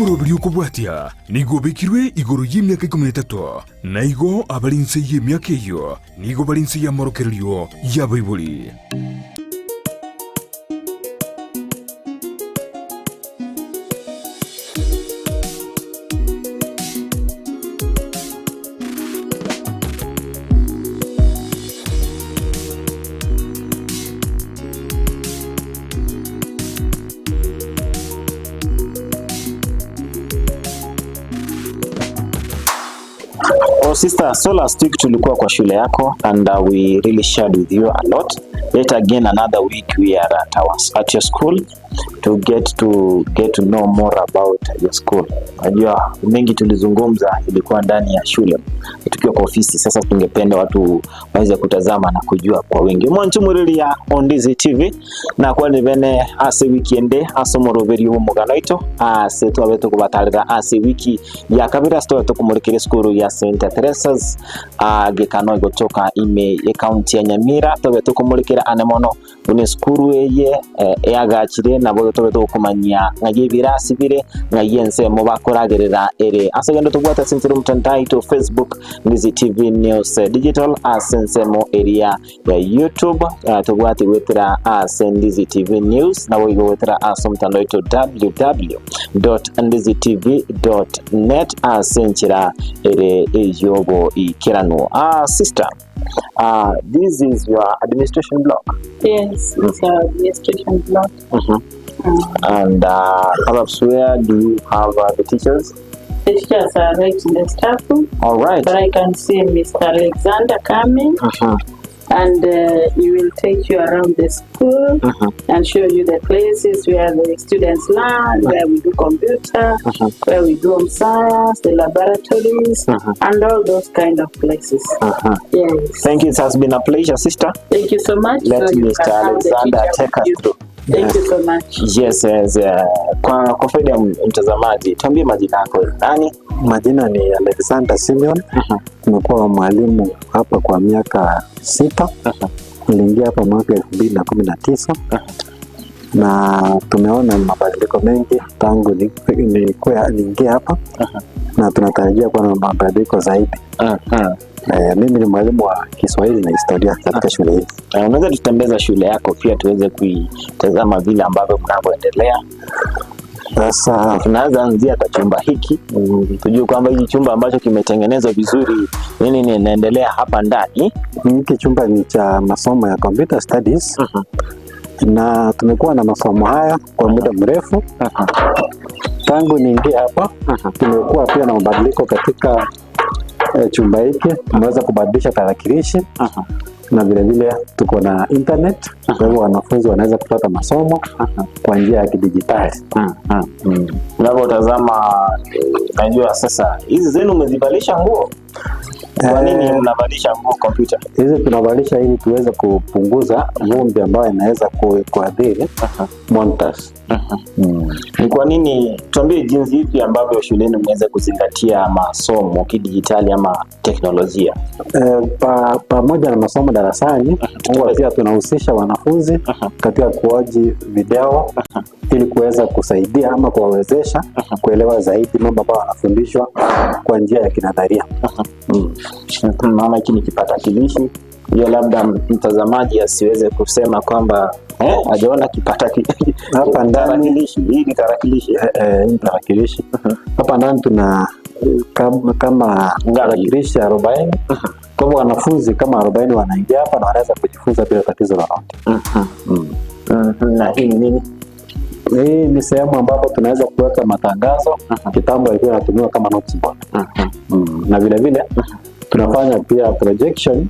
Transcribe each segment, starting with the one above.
Omoroberi okobwatia nigo obekirwe igoro y'emiaka 13 na igo abari nse y'emiaka eyo nigo bari nse y'amorokererio y'abaibori. Oh, sister, so last week tulikuwa kwa shule yako and we really shared with you a lot. Yet again another week we are at your school to get to know more about your school. Najua mengi tulizungumza ilikuwa ndani ya shule tukiwa kwa ofisi. Sasa tungependa watu waweze kutazama na kujua kwa wingi. Mwanchumuriria on Ndizi TV na kwa ni bene ase weekend ase omoroberi omogano ito ase twabe tukubatarira ase wiki ya kabira ase twabe tukumurikira skuru ya St. Teresa's gekano gotoka ime e county ya Nyamira twabe tukumurikira ane mono bune skuru eye eyagachire nabo twabe tukumanyia ng'aye ebirasi bire ng'aye ensemo bakoragerera ere ase gendo tobwate ase ensero mtandao ito Facebook Ndizi TV News Digital ase ensemo area ya YouTube tobwate gwetera ase Ndizi TV News nabo igo gwetera ase omotandao ito www.ndizitv.net ase enchera ere eyobo ikerano. Sister, this is your administration block. Yes, it's our administration block. And perhaps where do you have the teachers? The teachers are right in the staff room, All right. but I can see Mr. Alexander coming, and he will take you around the school and show you the places where the students learn, where we do computer, where we do home science, the laboratories, and all those kind of places. Yes. Thank you. It has been a pleasure, sister. Thank you so much. Let So you Mr. can have the Alexander teacher take with us you. through. Thank you so much. Yes. Kwa faida ya mtazamaji, tuambie majina yako ni nani? Majina ni Alexander Simeon. Nimekuwa mwalimu hapa kwa miaka 6. Niliingia hapa mwaka 2019 na tumeona mabadiliko mengi tangu niingie hapa na tunatarajia kuwa na mabadiliko zaidi. Mimi ni mwalimu wa Kiswahili na historia katika shule hii. Unaweza tutembeza shule yako pia tuweze kuitazama vile ambavyo mnavyoendelea. Sasa Tunaweza anzia hata chumba hiki tujue kwamba hiki chumba ambacho kimetengenezwa vizuri, nini ni inaendelea hapa ndani. Hiki chumba ni cha masomo ya computer studies na tumekuwa na masomo haya kwa muda mrefu. Tangu niingie hapa tumekuwa pia na mabadiliko katika chumba hiki. Tumeweza kubadilisha tarakilishi na vilevile tuko na internet, kwa hivyo wanafunzi wanaweza kupata masomo kwa njia ya kidijitali. Unavyotazama najua sasa hizi zenu umezivalisha nguo. Kwa nini mnavalisha nguo kompyuta? Hizi tunavalisha ili tuweze kupunguza vumbi ambayo inaweza kuathiri monitors. Ni kwa nini, tuambie jinsi ipi ambavyo shuleni mweze kuzingatia masomo kidijitali ama teknolojia? Pamoja na masomo darasani, huwa pia tunahusisha wanafunzi katika kuoji video ili kuweza kusaidia ama kuwawezesha kuelewa zaidi mambo ambayo wanafundishwa kwa njia ya kinadharia. Naona hiki ni kipatakilishi hiyo, labda mtazamaji asiweze kusema kwamba hajaona kipatakilishi Hapa ndani tarakilishi. Hii ni tarakilishi. Hii ni tarakilishi. Hapa ndani tuna kama Ngapi? tarakilishi 40. Kwa hivyo wanafunzi kama 40 wanaingia hapa na wanaweza kujifunza bila tatizo lolote. Na hii ni nini? Hii ni sehemu ambapo tunaweza kuweka matangazo. Kitambo ilikuwa inatumiwa kama notice board. Na vile vile tunafanya pia projection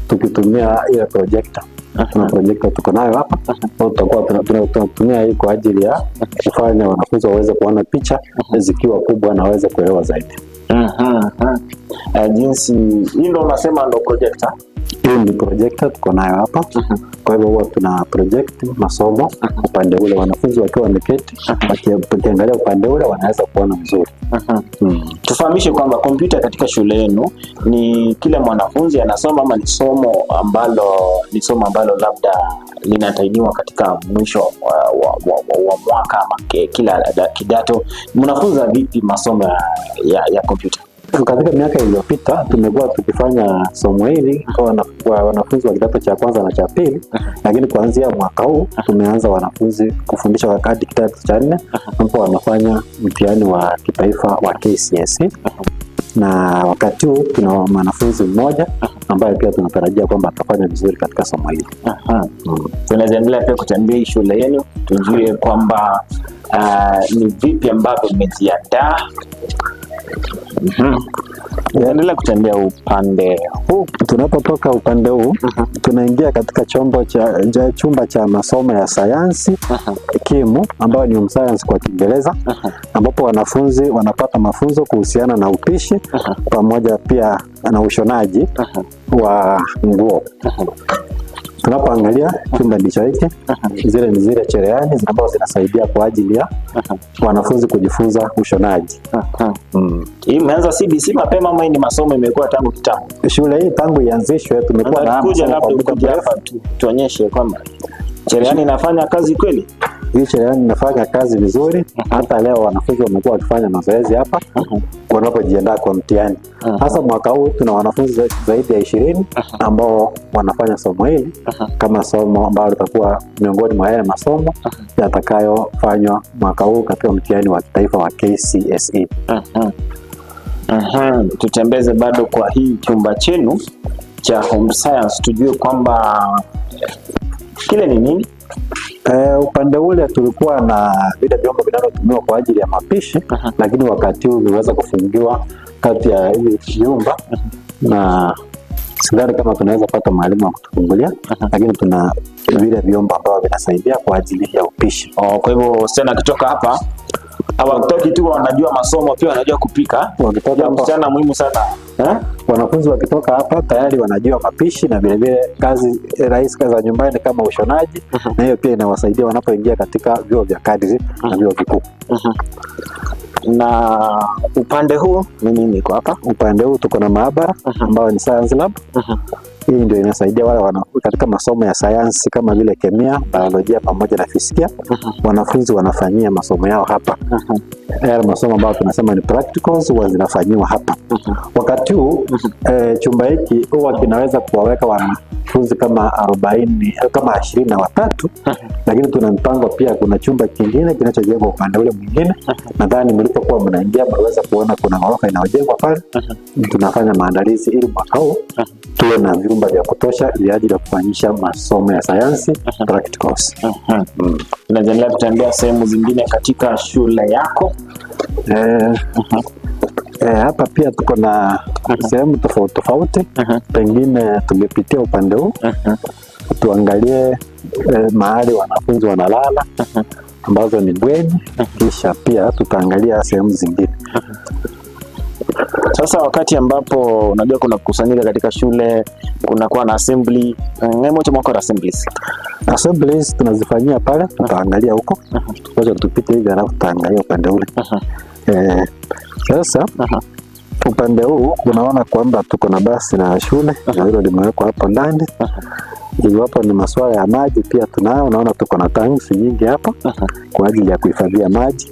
tukitumia ile projector. Tuna projector tuko nayo hapa. Kwa tutakuwa tunatumia hii kwa ajili ya kufanya wanafunzi waweze kuona picha zikiwa kubwa na waweze kuelewa zaidi. Jinsi hii ndo unasema ndo projector. Hii ni projector tuko nayo hapa. Kwa hivyo huwa tuna project masomo upande ule, wanafunzi wakiwa wameketi wakiangalia upande ule wanaweza kuona vizuri. Tufahamishe kwamba kompyuta katika shule yenu ni kila mwanafunzi anasoma ama ni somo ambalo labda linatainiwa katika mwisho wa mwaka ama kila kidato? Mnafunza vipi masomo ya kompyuta? Katika miaka iliyopita tumekuwa tukifanya somo hili kwa wanafunzi wa kidato cha kwanza na cha pili, lakini kuanzia mwaka huu tumeanza wanafunzi kufundisha hadi kidato cha nne ambapo wanafanya mtihani wa kitaifa wa KCSE, na wakati huu tuna mwanafunzi mmoja ambaye pia tunatarajia kwamba atafanya vizuri katika somo hili. Tunaweza endelea pia kutembea shule yenu tujue kwamba ni vipi ambavyo mmejiandaa. Endelea kutembea upande huu. Tunapotoka upande huu tunaingia katika chumba cha masomo ya sayansi KIMU, ambayo ni home science kwa Kiingereza, ambapo wanafunzi wanapata mafunzo kuhusiana na upishi pamoja pia na ushonaji wa nguo. Tunapoangalia chumba ndicho hiki, zile ni zile cherehani ambazo zinasaidia kwa ajili ya wanafunzi kujifunza ushonaji. Hii imeanza CBC mapema ama hii ni masomo imekuwa tangu kitambo? Shule hii tangu ianzishwe tumekuwa na kuja labda ukuje hapa tuonyeshe kwamba cherehani inafanya kazi kweli. Hii cherehani inafanya kazi vizuri. Hata leo wanafunzi wamekuwa wakifanya mazoezi hapa wanapojiandaa kwa mtihani. Hasa mwaka huu tuna wanafunzi zaidi ya 20 ambao wanafanya somo hili kama somo ambalo litakuwa miongoni mwa yale masomo yatakayofanywa mwaka huu katika mtihani wa kitaifa wa KCSE. Tutembeze bado kwa hii chumba chenu cha home science tujue kwamba kile ni nini. Upande ule tulikuwa na vile vyombo vinavyotumiwa kwa ajili ya mapishi, lakini wakati huu vimeweza kufungiwa kati ya hivi vyumba na sidhani kama tunaweza pata mwalimu wa kutufungulia, lakini tuna vile vyombo ambavyo vinasaidia kwa ajili ya upishi. Kwa hivyo wasichana akitoka hapa hawatoki tu wanajua masomo, pia wanajua kupika. Wakitoka hapa, msichana muhimu sana. Wanafunzi wakitoka hapa tayari wanajua mapishi na vile vile kazi rahisi za nyumbani kama ushonaji, na hiyo pia inawasaidia wanapoingia katika vyuo vya kadri na vyuo vikuu. Na upande huu ni nini kwa hapa? Upande huu tuko na maabara ambayo ni science lab. Hii ndio inasaidia wale wanafunzi katika masomo ya sayansi kama vile kemia, biolojia pamoja na fizikia. Wanafunzi wanafanyia masomo yao hapa. Yale masomo ambayo tunasema ni practicals huwa zinafanyiwa hapa. Wakati huu chumba hiki huwa kinaweza kuwaweka wanafunzi kama 40 kama 23, lakini tuna mpango pia, kuna chumba kingine kinachojengwa upande ule mwingine. Nadhani mlipokuwa mnaingia mliweza kuona kuna ghorofa inayojengwa pale. Tunafanya maandalizi ili mwaka huu tuwe na vyumba vya kutosha vya ajili ya kufanyisha masomo ya sayansi practicals. Tunaendelea kutembea sehemu zingine katika shule yako. Hapa pia tuko na sehemu tofauti tofauti. Pengine tungepitia upande huu tuangalie mahali wanafunzi wanalala ambazo ni bweni, kisha pia tutaangalia sehemu zingine. Sasa wakati ambapo unajua kuna kukusanyika katika shule, kunakuwa na assembly, moja mwaka wa assemblies. Assemblies tunazifanyia pale, tutaangalia huko. Wacha tupite hivi alafu tutaangalia upande ule. Sasa upande huu unaona kwamba tuko na basi la shule na hilo limewekwa hapo ndani. Iwapo ni masuala ya maji pia tunayo, unaona tuko na tanks nyingi hapa kwa ajili ya kuhifadhia maji.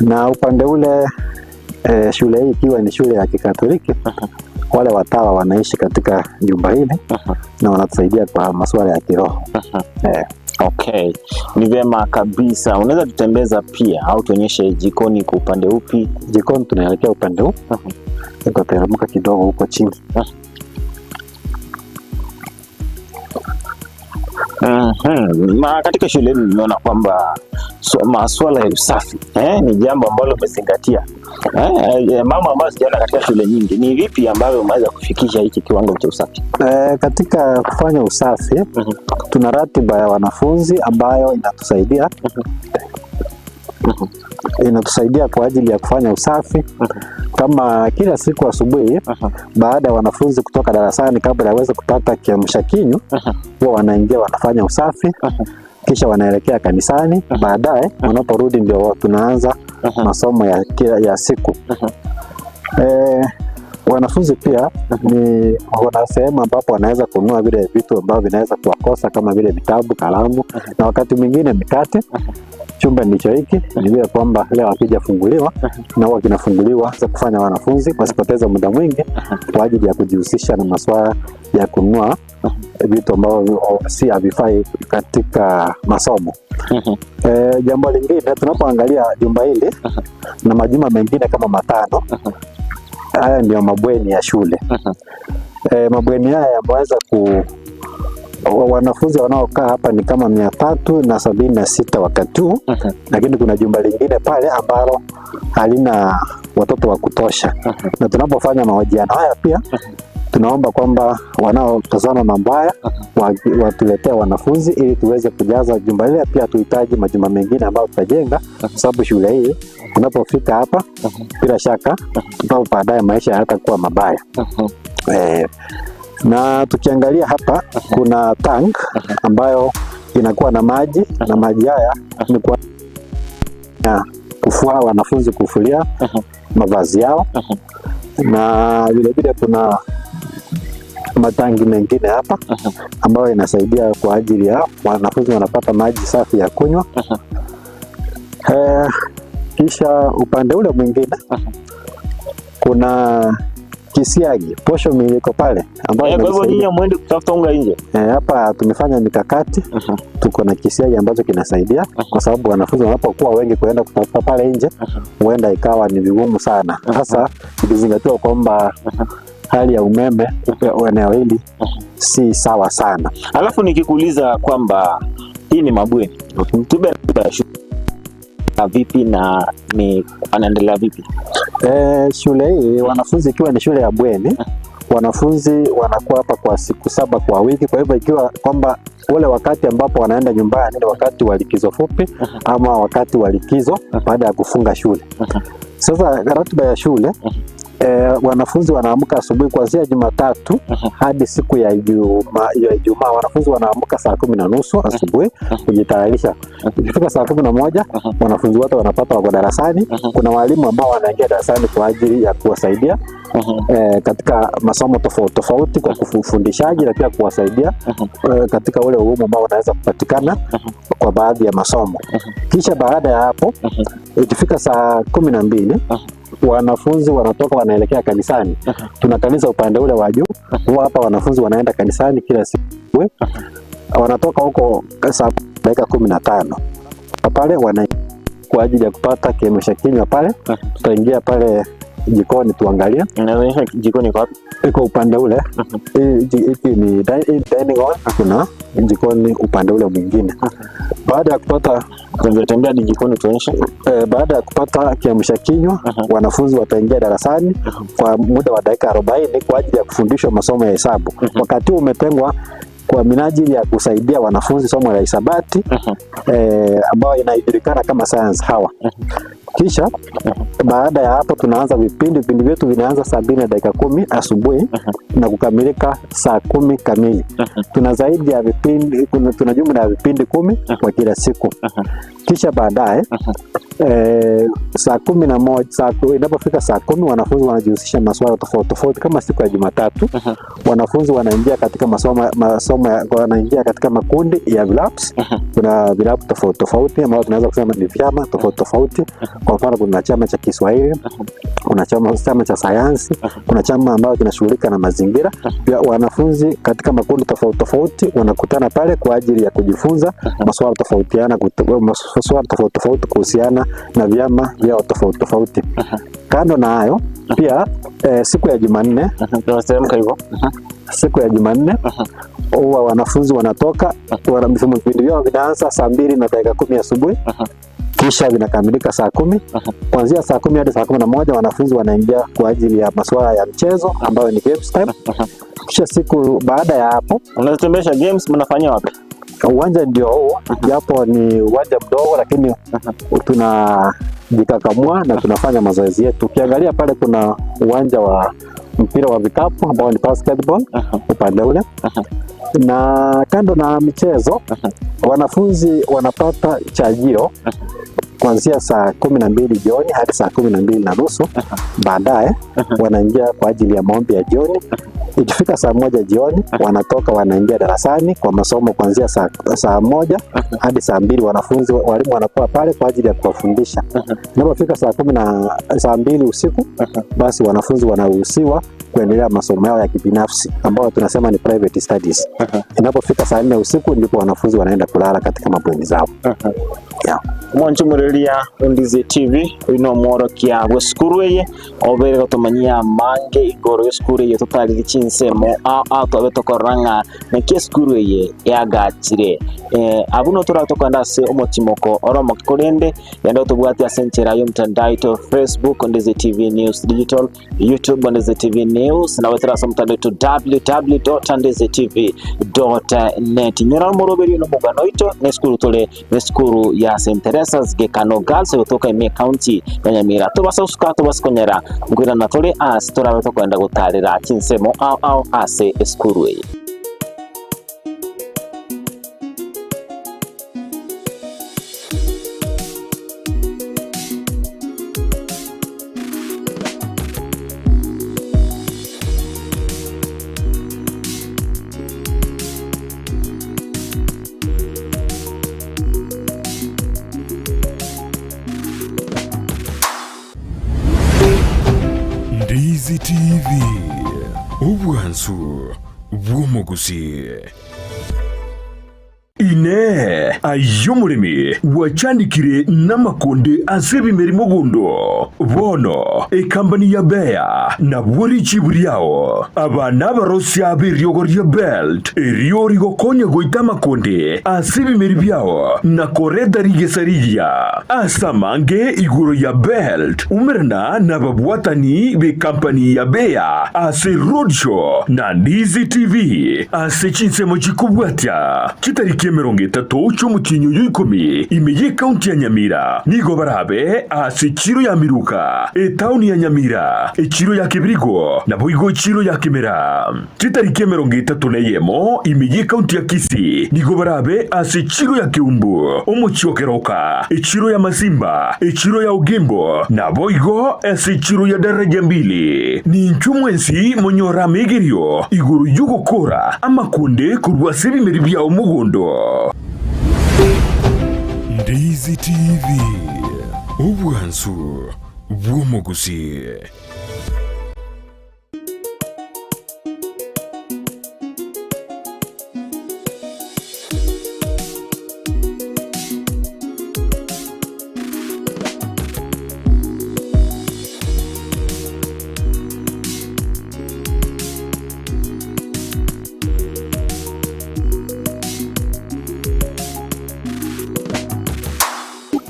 Na upande ule shule hii ikiwa ni shule ya Kikatoliki, wale watawa wanaishi katika jumba hili na wanatusaidia kwa masuala ya kiroho. Okay, ni vyema kabisa. Unaweza tutembeza pia au tuonyeshe jikoni kwa upande upi? Jikoni tunaelekea upande huu. Tukateremka kidogo huko chini. Na katika shule yenu nimeona kwamba masuala ya usafi ni jambo ambalo umezingatia. Mambo ambayo sijaona katika shule nyingi. Ni vipi ambavyo umeweza kufikisha hiki kiwango cha usafi? Katika kufanya usafi tuna ratiba ya wanafunzi ambayo inatusaidia. Inatusaidia kwa ajili ya kufanya usafi kama kila siku asubuhi, baada ya wanafunzi kutoka darasani, kabla yaweze kupata kiamsha kinywa, huwa wanaingia wanafanya usafi, kisha wanaelekea kanisani. Baadaye wanaporudi ndio tunaanza masomo ya kila ya siku. Wanafunzi pia ni wana sehemu ambapo wanaweza kununua vile vitu ambavyo vinaweza kuwakosa kama vile vitabu, kalamu na wakati mwingine mikate. Chumba ndicho hiki, ni vile kwamba leo hakijafunguliwa na huwa kinafunguliwa za kufanya wanafunzi wasipoteze muda mwingi kwa ajili ya kujihusisha na masuala ya kununua vitu ambavyo si havifai katika masomo. Jambo lingine tunapoangalia jumba hili na majumba mengine kama matano, haya ndio mabweni ya shule. Mabweni haya yameweza ku wanafunzi wanaokaa hapa ni kama 376 wakati huu, lakini kuna jumba lingine pale ambalo halina watoto wa kutosha. Na tunapofanya mahojiano haya pia tunaomba kwamba wanaotazama mambo haya watuletee wanafunzi ili tuweze kujaza jumba lile. Pia tuhitaji majumba mengine ambayo tutajenga, kwa sababu shule hii unapofika hapa bila shaka hapo baadaye maisha hayatakuwa mabaya. Na tukiangalia hapa kuna tank ambayo inakuwa na maji, na maji haya ni kwa ya kufua wanafunzi kufulia mavazi yao, na vilevile kuna matangi mengine hapa ambayo inasaidia kwa ajili ya wanafunzi wanapata maji safi ya kunywa. Kisha upande ule mwingine kuna kisiagi posho mill iko pale ambayo Kwa hivyo inatusaidia. nyinyi muende kutafuta unga nje. Hapa tumefanya mikakati, tuko na kisiagi ambacho kinasaidia kwa sababu wanafunzi wanapokuwa wengi kuenda kutafuta pale nje huenda ikawa ni vigumu sana, hasa ikizingatiwa kwamba hali ya umeme eneo hili si sawa sana. Alafu nikikuuliza kwamba hii ni mabweni, tupe ratiba ya shule vipi na ni anaendelea vipi? Shule hii wanafunzi, ikiwa ni shule ya bweni, wanafunzi wanakuwa hapa kwa siku 7 kwa wiki. Kwa hivyo ikiwa kwamba ule wakati ambapo wanaenda nyumbani ni wakati wa likizo fupi ama wakati wa likizo baada ya kufunga shule. Sasa ratiba ya shule, wanafunzi wanaamka asubuhi kuanzia Jumatatu hadi siku ya Ijumaa. Wanafunzi wanaamka saa 10:30 asubuhi kujitayarisha. Ikifika saa 11 wanafunzi wote wanapata wako darasani. Kuna walimu ambao wanaingia darasani kwa ajili ya kuwasaidia katika masomo tofauti tofauti kwa kufundishaji na pia kuwasaidia katika ule ugumu ambao unaweza kupatikana kwa baadhi ya masomo. Kisha baada ya hapo ikifika saa 12 wanafunzi wanatoka wanaelekea kanisani. Tuna kanisa upande ule wa juu. Huwa hapa wanafunzi wanaenda kanisani kila siku. Wanatoka huko saa dakika 15 pale wana kwa ajili ya kupata kiamsha kinywa pale. Tutaingia pale jikoni tuangalie. Inaonyesha jikoni kwa wapi? Iko upande ule. Hiki ni dining hall, kuna jikoni upande ule mwingine. Baada ya kupata Tembea hadi jikoni tuonyeshe. Baada ya kupata kiamsha kinywa, wanafunzi wataingia darasani kwa muda wa dakika 40 kwa ajili ya kufundishwa masomo ya hesabu. Wakati huu umetengwa kwa minajili ya kusaidia wanafunzi somo la hisabati, ambayo inajulikana kama science hour. Kisha baada ya hapo tunaanza vipindi. Vipindi vyetu vinaanza saa 2:10 asubuhi na kukamilika saa 10 kamili. Tuna zaidi ya vipindi, tuna jumla ya vipindi 10 kwa kila siku. Kisha baadaye saa 11, inapofika saa 10 wanafunzi wanajihusisha masuala tofauti tofauti. Kama siku ya Jumatatu wanafunzi wanaingia katika masomo, masomo ya, wanaingia katika makundi ya vilabu. Kuna vilabu tofauti tofauti ambao tunaweza kusema ni vyama tofauti tofauti. Kwa mfano kuna chama cha Kiswahili, kuna chama cha sayansi, kuna chama ambacho kinashughulika na mazingira. Pia wanafunzi katika makundi tofauti tofauti wanakutana pale kwa ajili ya kujifunza masuala tofautiana, masuala tofauti tofauti kuhusiana na vyama vyao tofauti tofauti. Kando na hayo pia siku ya Jumanne, Tunateremka hivyo. Siku ya Jumanne huwa wanafunzi wanatoka, vipindi vyao vinaanza saa 2:10 asubuhi, kisha vinakamilika saa 10. Kuanzia saa 10 hadi saa 11 wanafunzi wanaingia kwa ajili ya masuala ya mchezo ambayo ni games time. Kisha siku baada ya hapo Unatembesha games mnafanyia wapi? Uwanja ndio huu, japo ni uwanja mdogo, lakini tunajikakamua na tunafanya mazoezi yetu. Ukiangalia pale kuna uwanja wa mpira wa vikapu ambao ni basketball upande ule. Na kando na michezo, wanafunzi wanapata chajio kuanzia saa 12 jioni hadi saa 12:30. Baadaye wanaingia kwa ajili ya maombi ya jioni. Ikifika saa 1 jioni wanatoka wanaingia darasani kwa masomo kuanzia saa 1 hadi saa 2. Wanafunzi walimu wanakuwa pale kwa ajili ya kuwafundisha. Inapofika saa 2 usiku, basi wanafunzi wanaruhusiwa kuendelea masomo yao ya kibinafsi ambao tunasema ni private studies. Inapofika saa 4 usiku ndipo wanafunzi wanaenda kulala katika mabweni zao. Yeah. Mwanchumureria Ndizi TV ino mworokia gwesukuru eye obere gotomanyia mange igoro yesukuru eye totariri chinsemo a twabe tokorora naki esukuru eye yagachire abuno toratokanda ase omotimoko oromo korende yenda tobwati ase enchera yo mtandao to Facebook Ndizi TV News Digital, YouTube Ndizi TV News na wetera ase mtandao to www.ndizitv.net. Nyora moroberi no mugano ito nesukuru tole nesukuru ya St. Teresa's Gekano Girls gotoka ime county ya Nyamira. Tobasa usuka tobasukonyera ngwira na tole as torabe tokwenda gutarira chinsemo au au ase esukuru eye. Ndizi TV, obwansu bw'omuguzi. Ine ay'omurimi wachandikire n'amakonde ase ebimeri mugundo bono ekambani ya Bea nabwo richibu riao aba n'abarosya b'eriogo ria belt erio rigokonya goita amakonde ase ebimeri byao na koreta rigesa rigiya ase amange igoro ya belt umerana n'ababwatani b'ekampani ya Bea ase roadshow na Ndizi TV ase chinsemo chikubwatia kitariki 30 cy'umukinyo y'ikumi imeye county ya Nyamira nigo barabe ase chiro ya Miruka etauni ya Nyamira echiro ya Kibirigo nabo igo chiro ya Kimera kitariki 31 imeye county ya Kisii nigo barabe ase chiro ya Kiumbu omuchiokeroka echiro ya Masimba echiro ya Ugimbo nabo igo ase chiro ya daraja mbili ni nchumwensi monyora megerio iguru yugokora amakunde kurwa sebimeri bya omugondo. Ndizi TV, obwansu bw'omuguzi.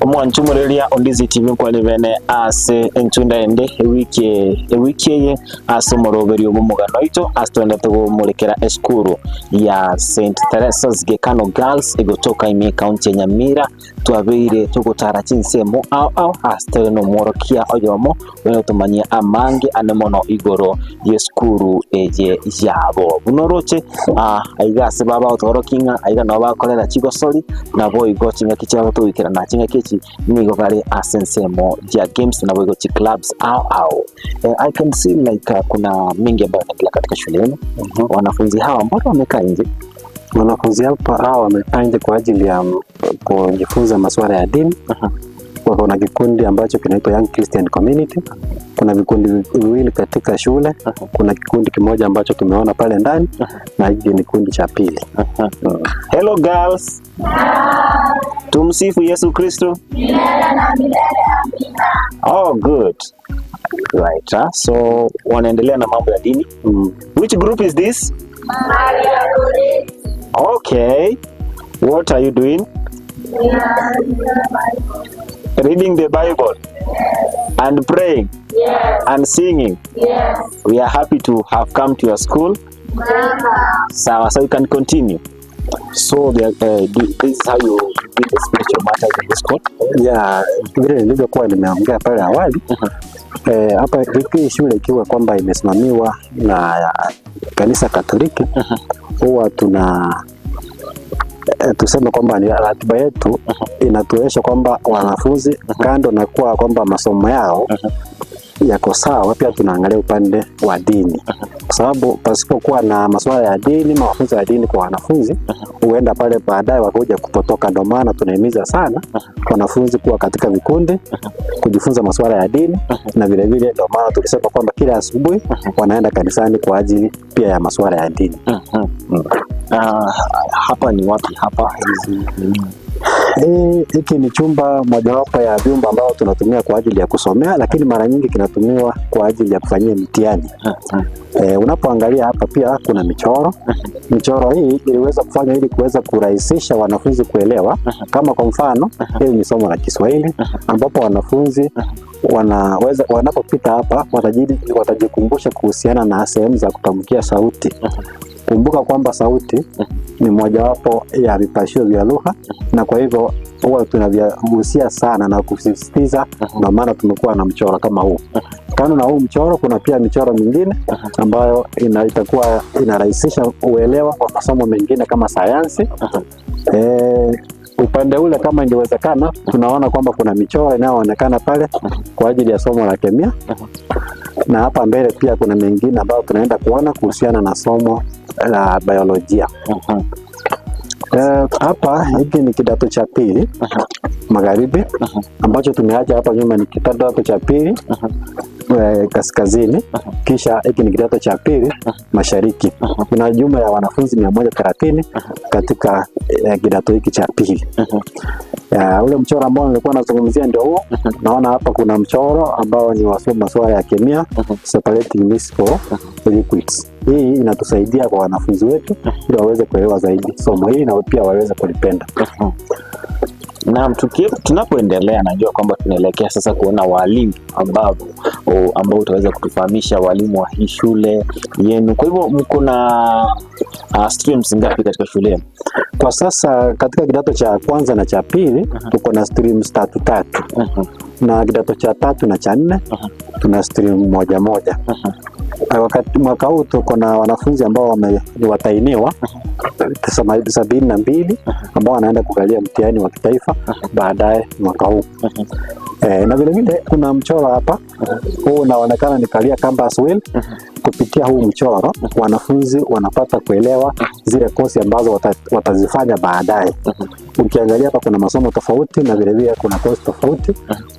Omwanchumureria Ndizi TV nkwani bene ase entunda ende ewiki eye ase omoroberi obomugano oito ase twende tugumurekera esukuru ya St. Teresa's Gekano Girls egotoka ime county ya Nyamira twabeire tugutara chinsemo au au ase no mworokia oyomo wene tumanyia amange anemono igoro yesukuru eye yabo bunoroche aiga ase baba otorokinga aiga nabo bakorera chigosori nabo igo chingaki chiabo tugikera na chingaki chi nigo bari asensemo ya games na boigo chi clubs au au. I can see like kuna mingi ambayo yanaendelea katika shule yenu. Wanafunzi hawa mbona wamekaa nje? Wanafunzi hapa hawa wamekaa nje kwa ajili ya kujifunza masuala ya dini. Kuna kikundi ambacho kinaitwa Young Christian Community. Kuna vikundi viwili katika shule. Kuna kikundi kimoja ambacho tumeona pale ndani na hiki ni kikundi cha pili. Hello girls. Tumsifu Yesu Kristo. Milele na milele amina. Oh good. Right, huh? So wanaendelea na mambo ya dini. Which group is this? Maria Goretti. Okay. What are you doing? We are reading the Bible. Reading the Bible. Yes. And praying. Yes. And singing. Yes. We are happy to have come to your school. Welcome. Sawa, so you can continue. So this is how you do the spiritual matters in this school. Ya vile nilivyokuwa nimeongea pale awali, hapa hii shule ikiwa kwamba imesimamiwa na kanisa Katoliki, huwa tuna tuseme kwamba ni ratiba yetu inatuonyesha kwamba wanafunzi, kando na kuwa kwamba masomo yao yako sawa, pia tunaangalia upande wa dini, kwa sababu pasipokuwa na masuala ya dini, mafunzo ya dini kwa wanafunzi, huenda pale baadaye wakakuja kupotoka. Ndio maana tunahimiza sana wanafunzi kuwa katika vikundi kujifunza masuala ya dini, na vilevile ndio maana tulisema kwamba kila asubuhi wanaenda kanisani kwa ajili pia ya masuala ya dini. Hapa ni wapi hapa? Hizi ni nini? Hiki ni chumba mojawapo ya vyumba ambao tunatumia kwa ajili ya kusomea, lakini mara nyingi kinatumiwa kwa ajili ya kufanyia mitihani. Unapoangalia hapa pia kuna michoro. Michoro hii iliweza kufanywa ili kuweza kurahisisha wanafunzi kuelewa. Kama kwa mfano, hili ni somo la Kiswahili ambapo wanafunzi wanaweza wanapopita hapa watajikumbusha kuhusiana na sehemu za kutamkia sauti. Kumbuka kwamba sauti ni mojawapo ya vipashio vya lugha, na kwa hivyo huwa tunavihusia sana na kusisitiza, ndio maana tumekuwa na mchoro kama huu. Kando na huu mchoro, kuna pia michoro mingine ambayo itakuwa inarahisisha uelewa wa masomo mengine kama sayansi. Upande ule kama ingewezekana, tunaona kwamba kuna michoro inayoonekana pale kwa ajili ya somo la kemia, na hapa mbele pia kuna mengine ambayo tunaenda kuona kuhusiana na somo la biolojia. Hapa hiki ni kidato cha pili magharibi, ambacho tumeacha hapa nyuma ni kidato cha pili kaskazini, kisha hiki ni kidato cha pili mashariki. Kuna jumla ya wanafunzi 130 katika kidato hiki cha pili. Ule mchoro ambao nilikuwa nazungumzia ndio huo. Naona hapa kuna mchoro ambao ni wa masuala ya kemia, separating miscible liquids. Hii inatusaidia kwa wanafunzi wetu ili waweze kuelewa zaidi somo hili na pia waweze kulipenda. Naam, tunapoendelea najua kwamba tunaelekea sasa kuona walimu ambao utaweza kutufahamisha walimu wa hii shule yenu. Kwa hivyo mko na streams ngapi katika shule yenu? Kwa sasa katika kidato cha kwanza na cha pili tuko na streams tatu tatu, na kidato cha tatu na cha nne tuna stream moja moja. Wakati mwaka huu tuko na wanafunzi ambao ni watahiniwa 72 ambao wanaenda kukalia mtihani wa kitaifa baadaye mwaka huu. Na vile vile kuna mchoro hapa, huu unaonekana ni Career Campus Wheel. Kupitia huu mchoro wanafunzi wanapata kuelewa zile kosi ambazo watazifanya baadaye. Ukiangalia hapa kuna masomo tofauti na vile vile kuna kosi tofauti.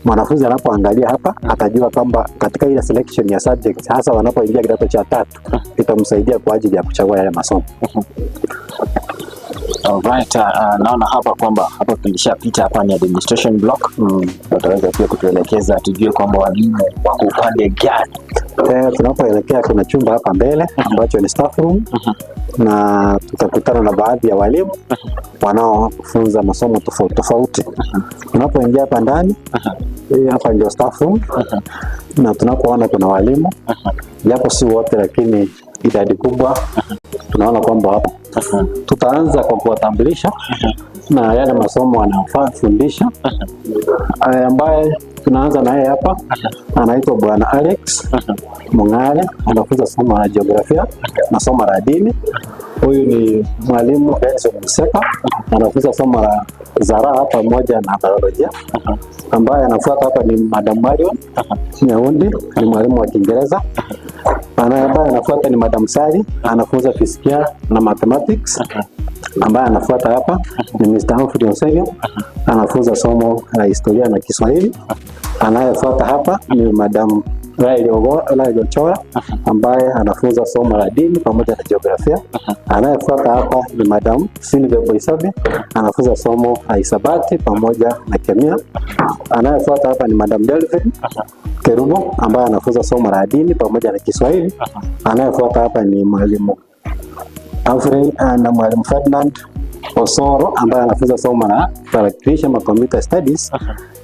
Mwanafunzi anapoangalia hapa atajua kwamba katika ile selection ya subjects, hasa wanapoingia kidato cha tatu, itamsaidia kwa ajili ya kuchagua yale masomo. Alright, naona hapa kwamba hapa tulishapita, hapa ni administration block. Wataweza pia kutuelekeza tujue kwamba walimu wako upande gani. Tunapoelekea kuna chumba hapa mbele ambacho ni staff room, na tutakutana na baadhi ya walimu wanaofunza masomo tofauti tofauti. Tunapoingia hapa ndani, hii hapa ndio staff room, na tunapoona kuna walimu, japo si wote, lakini idadi kubwa tunaona kwamba wapo. Tutaanza kwa kuwatambulisha na yale masomo wanayofundisha. Ambaye tunaanza naye hapa anaitwa Bwana Alex Mung'are, anafunza somo la jiografia na somo la dini. Huyu ni mwalimu Benson Mseka, anafunza somo la zaraa pamoja na biolojia. Ambaye anafuata hapa ni Madam Marion Nyaundi, ni mwalimu wa Kiingereza. Ambaye anafuata ni Madam Sari, anafunza fizikia na mathematics. Ambaye anafuata hapa ni Mr. Humphrey Onserio, anafunza somo la historia na Kiswahili. Anayefuata hapa ni Madam Rael Ochola ambaye anafunza somo la dini pamoja na jiografia. Anayefuata hapa ni Madam Sylvia Boisabi, anafunza somo la hisabati pamoja na kemia. Anayefuata hapa ni Madam Delphine Kerubo ambaye anafunza somo la dini pamoja na Kiswahili. Anayefuata hapa ni mwalimu Alfred na mwalimu Ferdinand Osoro ambaye anafunza somo la tarakilishi ama computer studies.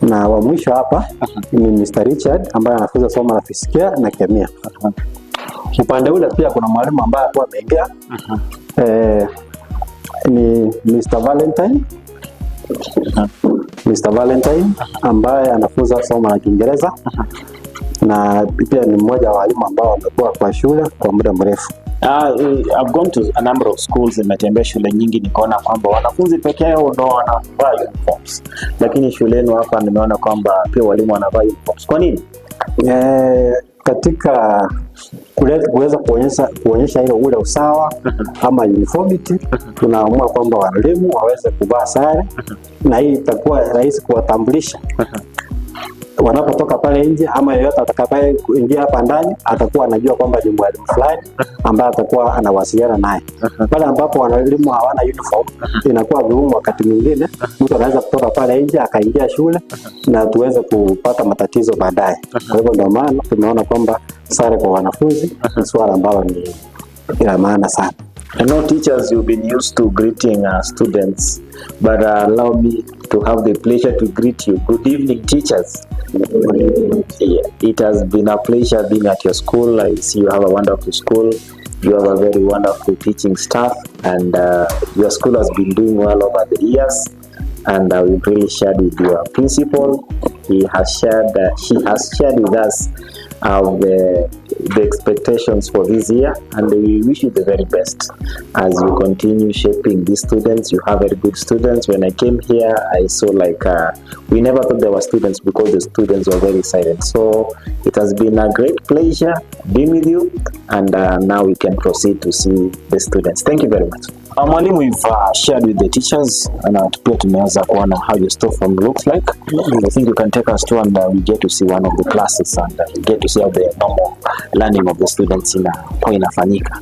Na wa mwisho hapa ni Mr. Richard ambaye anafunza somo la fizikia na kemia. Upande ule pia kuna mwalimu ambaye alikuwa ameingia. Ni Mr. Valentine. Mr. Valentine ambaye anafunza somo la Kiingereza na pia ni mmoja wa walimu ambao wamekuwa kwa shule kwa muda mrefu. I've gone to a number of schools, nimetembea shule nyingi nikaona kwamba wanafunzi peke yao ndo wanavaa uniforms, lakini shuleni hapa nimeona kwamba pia walimu wanavaa uniforms. Kwa nini? Katika kuweza kuonyesha ile ule usawa ama uniformity, tunaamua kwamba walimu waweze kuvaa sare, na hii itakuwa rahisi kuwatambulisha wanapotoka pale nje, ama yeyote atakaye kuingia hapa ndani atakuwa anajua kwamba ni mwalimu fulani ambaye atakuwa anawasiliana naye. Pale ambapo walimu hawana uniform, inakuwa vigumu wakati mwingine mtu anaweza kutoka pale nje akaingia shule na tuweze kupata matatizo baadaye. Kwa hivyo ndio maana tumeona kwamba sare kwa wanafunzi ni suala ambalo ni la maana sana. I know teachers, you've been used to greeting students, but allow me to have the pleasure to greet you. Good evening, teachers. Yeah, it has been a pleasure being at your school. I see you have a wonderful school. You have a very wonderful teaching staff, and your school has been doing well over the years. And we've really shared with your principal. He has shared, she has shared with us the expectations for this year, and we wish you the very best as you continue shaping these students. You have very good students. When I came here, I saw like we never thought there were students because the students were very silent. So it has been a great pleasure being with you, and now we can proceed to see the students. Thank you very much. Mwalimu, we've shared with the teachers na pia tumeweza kuona how your staff room looks like. I think you can take us to and we get to see one of the classes and we get to see how the normal learning of the students inakuwa inafanyika.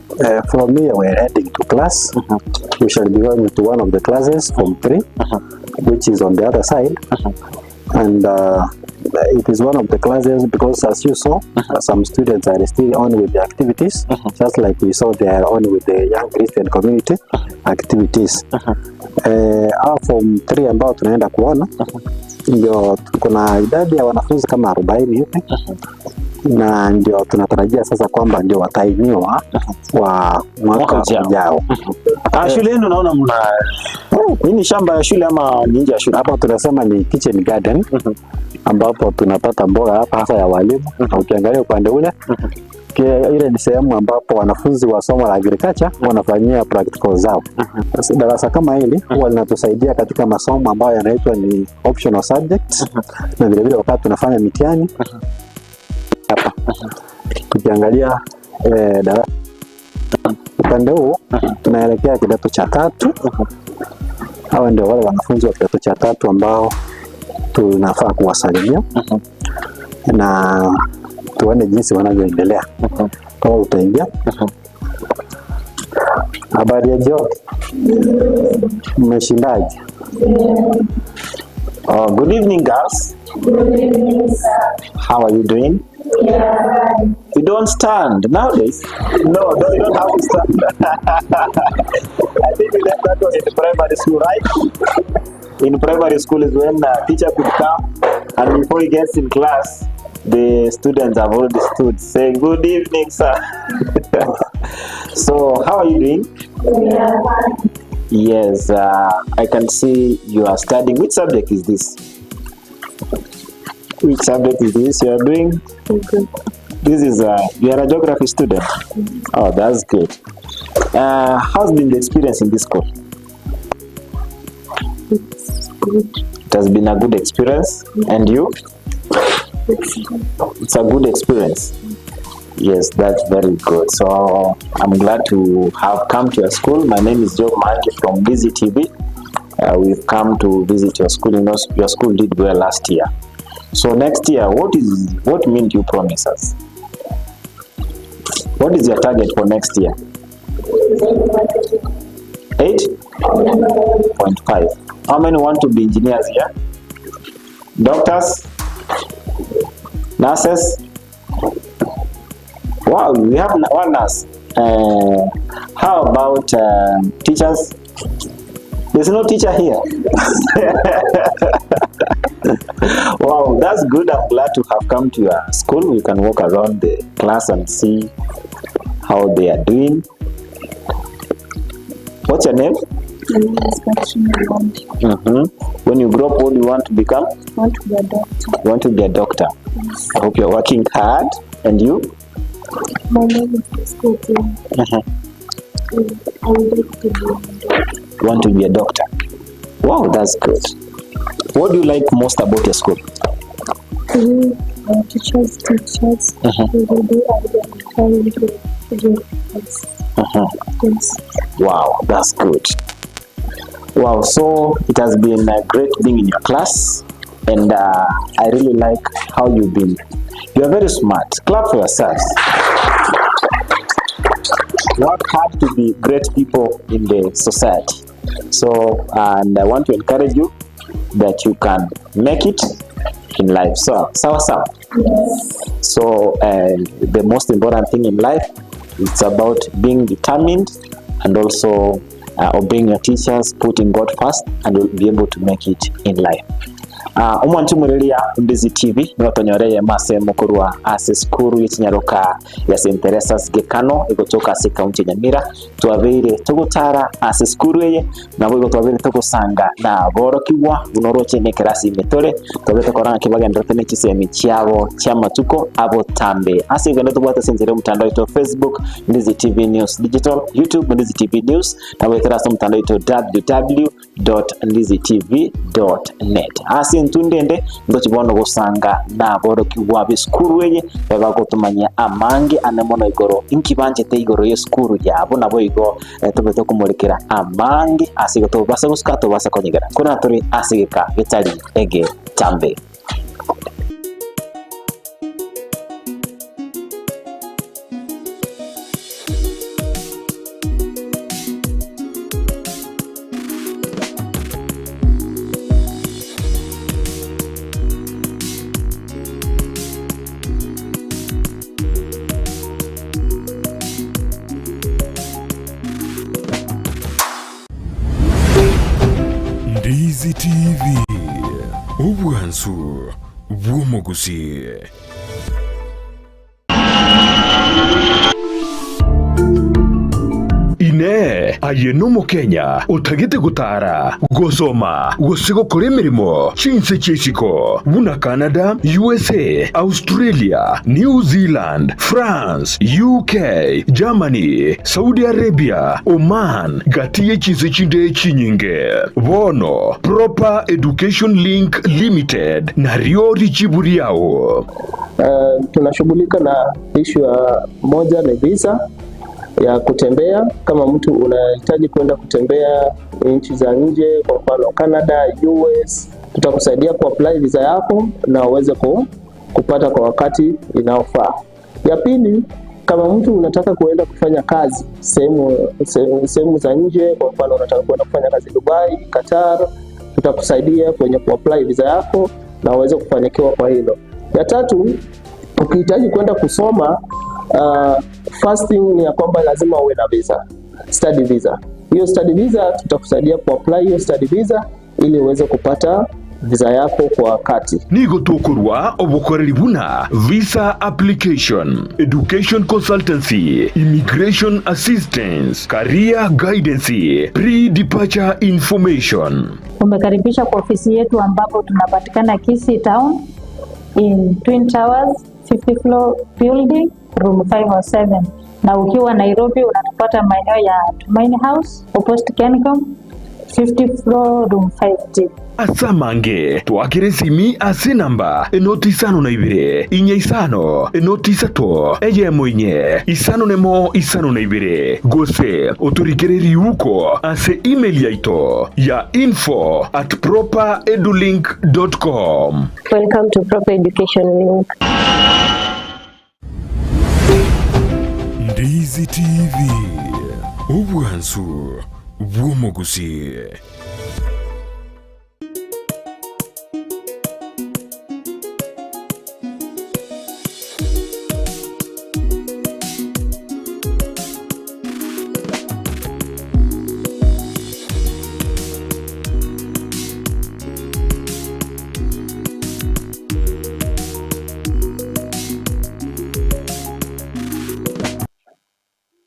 From here we're heading to class. We shall be going to one of the classes, Form 3, which is on the other side. And it is one of the classes because, as you saw, some students are still on with the activities, just like we saw they are on with the Young Christian Community activities. Hao Form 3 ambao tunaenda kuona ndio kuna idadi ya wanafunzi kama 40 hivi na ndio tunatarajia sasa kwamba ndio watahiniwa wa mwaka Mwaka ujao. ujao. Shule yenu naona mna hii ni shamba ya shule ama ni nje ya shule? Hapa tunasema ni kitchen garden ambapo tunapata mboga hapa hasa ya walimu, na ukiangalia upande ule ile ni sehemu ambapo wanafunzi wa somo la agriculture wanafanyia practical zao. Sasa darasa kama hili huwa linatusaidia katika masomo ambayo yanaitwa ni optional subjects, na vilevile wakati tunafanya mitihani hapa. Tukiangalia darasa upande huu tunaelekea kidato cha tatu. Hawa ndio wale wanafunzi wa kidato cha tatu ambao tunafaa kuwasalimia na tuone jinsi wanavyoendelea. Kama utaingia. Habari ya jioni. Mmeshindaje? Oh, good evening, girls. How are you doing? You don't stand nowadays. No, you don't have to stand. I think we left that one in primary school, right? In primary school is when a teacher could come and before he gets in class, the students have already stood saying, "Good evening, sir." So, how are you doing? Yes, I can see you are studying. Which subject is this? Which subject is this you are doing? This is you are a geography student. Oh, that's good. How's been the experience in this school? It's good. It has been a good experience. And you? It's good. It's a good experience. Yes, that's very good. So I'm glad to have come to your school. My name is Job Mangi from Busy TV. We've come to visit your school. You know, your school did well last year. So next year, what mean do you promise us? What is your target for next year? 8.5. How many want to be engineers here? Doctors? Nurses? Wow, we have one nurse. How about teachers? There's no teacher here. Wow, that's good. I'm glad to have come to your school. We can walk around the class and see how they are doing. What's your name? My name is Catherine Omondi. When you grow up, what do you want to become? I want to be a doctor. You want to be a doctor. I hope you're working hard. And you? My name is Prisca Otieno. I would like to be a doctor. You want to be a doctor. Wow, that's good. What do you like most about your school? We, our teachers teach us every day and they encourage us. Yes. Wow, that's good. Wow, so it has been great being in your class, and I really like how you've been. You are very smart. Clap for yourselves. Work hard to be great people in the society. So, and I want to encourage you that you can make it in life. So, sawa sawa. Yes. So, the most important thing in life, it's about being determined and also obeying your teachers, putting God first, and you'll be able to make it in life. Omwanchi omoreria Ndizi TV nigo tonyoreye mase mokorwa ase esukuru ye chinyaroka ya St. Teresa's Gekano egotoka ase ekaunti ya Nyamira. Twabeire togotara ase esukuru eye, nabo igo twabeire togosanga na borokigwa buna oroche ne ekerasi ime tore twabeire tokora ng'aki bagenderete ne chisemi chiabo chia amatuko abotambe. Ase igo tobwate ase enchera ya omotandao oito Facebook Ndizi TV News Digital, YouTube Ndizi TV News, nabo ekero ase omotandao oito www.ndizitv.net. Ase entundende ndochi bono gosanga naborokigwa b'esukuru eye bagotumanya amange ane mono igoro inkibanchete igoro y'esukuru yabo, nabo igo tobe tokomorekera amange ase igo tobasa gosuka tobasa konyegera kona tore ase geka getari ege chambe. Ndizi TV, obwansu bw'omuguzi. Ine aye n'Omukenya otagete gotara gosoma gose gokora emirimo chinse chiesiko buna Canada, USA, Australia, New Zealand, France, UK, Germany, Saudi Arabia, Oman, gati ye chinse chinde chinyinge. Bono Proper Education Link Limited nario richibu riao. Tunashughulika na issue ya moja ni visa ya kutembea. Kama mtu unahitaji kwenda kutembea nchi za nje, kwa mfano Canada, US, tutakusaidia kuapply visa yako na uweze kupata kwa wakati inaofaa. Ya pili, kama mtu unataka kuenda kufanya kazi sehemu za nje, kwa mfano unataka kuenda kufanya kazi Dubai, Qatar, tutakusaidia kwenye kuapply visa yako na uweze kufanikiwa kwa hilo. Ya tatu, ukihitaji kwenda kusoma, first thing ni ya kwamba lazima uwe na visa, study visa. Hiyo study visa tutakusaidia kuapply hiyo study visa ili uweze kupata visa yako kwa wakati. Nigo tokorwa obukoreri buna visa application, education consultancy, immigration assistance, career guidance, pre-departure information. Umekaribisha kwa ofisi yetu ambapo tunapatikana Kisii Town in Twin Towers 50 floor building room 507, na ukiwa Nairobi unatupata maeneo ya Tumaini House opposite Kencom 50 floor room 5D. Asamange twakire simi ase namba enoti isano na ibere inya isano enoti isato eyemo inye isano nemo isano na ibere gose oturikere riuko ase email yaito ya info@properedulink.com. Welcome to Proper Education Link. Ndizi TV, obwansu bw'omuguzi.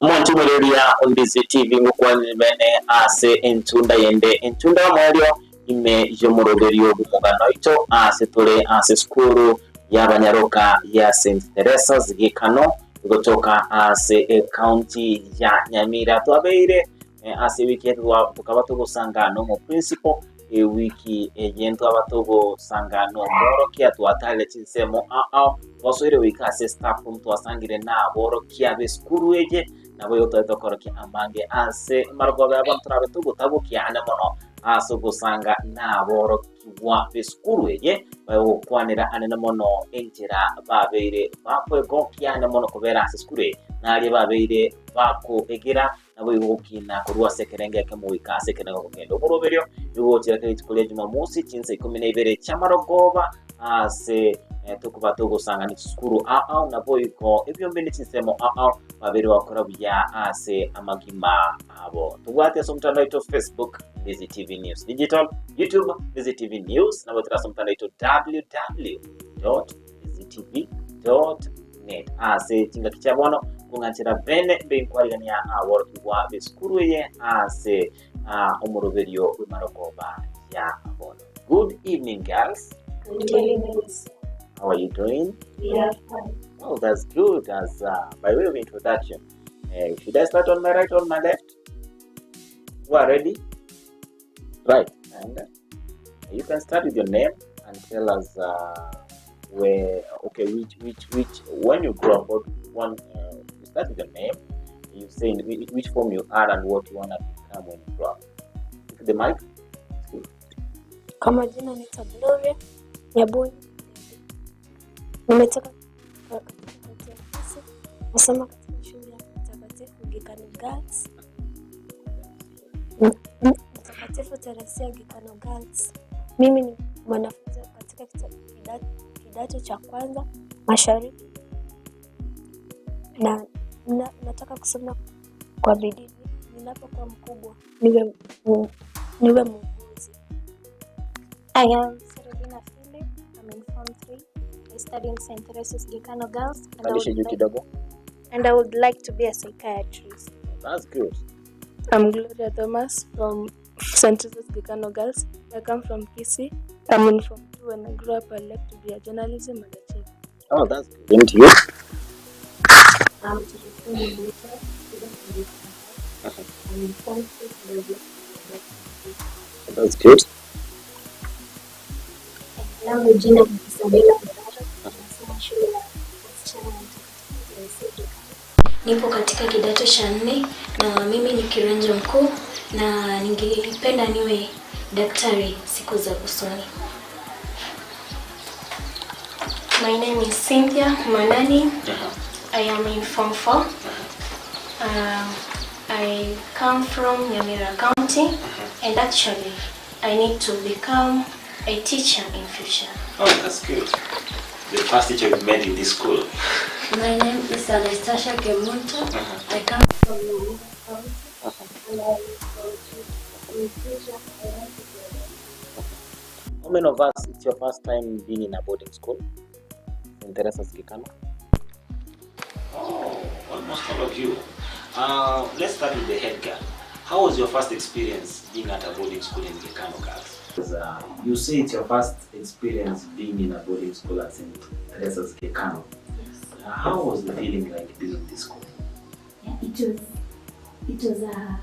Mwanchi Omuleria Ndizi TV ngukwanibene ase entunda yende entunda mwelio ime yomuroberio bumugano ito ase tore ase skuru y'abanyaroka ya St. Teresa's Gikano kutoka ase county ya Nyamira twabeire ase wiki yetu tukaba tugusanga no mu principal wiki yento abatugusanga no morokia twatale chinsemo ao twasoire wiki ase staff room twasangire na borokia beskuru eje nabo yotokorokia amange ase marogobe abantu trabe tugutabukia ane mono ase gusanga na borokiwa beskuru eje bayokwanira ane mono enjira babeire bakwegokia ane mono kubera ase skuru nali babeire bako egira nabo yokina kurwa sekerenge kemuika sekerenge kugenda oburoberio yugochira kiri Jumamosi chinse 12 chamarogoba ase tukuba tugusanga ni skuru ao nabo yuko ebyombe ni chinsemo ao babiri wakora buya ase amagima abo tugwate somtandao ito Facebook Ndizi TV News Digital, YouTube Ndizi TV News nabo tira somtandao ito www.ndizitv.net ase chinga kichabono kunganchira bene benkwarigania aworokigwa beskuru ye ase omuroberio wemarogoba ya bono. Good evening, girls. Good evening. How are you doing? We are fine. Oh, that's good. As by way of introduction, should I start on my right or my left? You are ready? Right. And you can start with your name and tell us where. Okay, which when you grow up, one you start with your name. You say in which form you are and what you wanna become when you grow up. Take the mic. Kwa majina naitwa Gloria Nyabuni. Nimetoka katika nasoma katika shule ya Mtakatifu Gikano Girls. Mtakatifu Teresia Gikano Girls. Mimi ni mwanafunzi katika kidato cha kwanza mashariki na nataka kusoma kwa bidii. Ninapokuwa mkubwa niwe muuguzi. I am Serena Philip. I'm in Form 3. I study in St. Teresa's Gikano Girls, and I would like to be a psychiatrist. That's good. I'm Gloria Thomas from St. Teresa's Gikano Girls. I come from Kisii. I'm in Form 2. When I grow up, I'd like to be a journalism and a chef. Oh, that's good. And you? I'm Teresa. I'm in Form 6. That's good. Langu jina ni Isabella Mbarara, nasoma shule ya wasichana ya Mtakatifu Teresia Gikano. Nipo katika kidato cha 4 na mimi ni kirenjo mkuu na ningependa niwe daktari siku za usoni. My name is Cynthia Manani. I am in Form 4. I come from Nyamira County, and actually I need to become a teacher in future. Oh, that's good. The first teacher we've met in this school. My name is Anastasia Kemunto. I come from Nyamira County, and I am in future I want to be a doctor. How many of us, it's your first time being in a boarding school? St. Teresa's Gikano? Oh, almost all of you. Let's start with the head girl. How was your first experience being at a boarding school in Gikano Girls? You say it's your first experience being in a boarding school at St. Teresa's Gikano. Yes. How was the feeling like being in this school? Yeah, it was a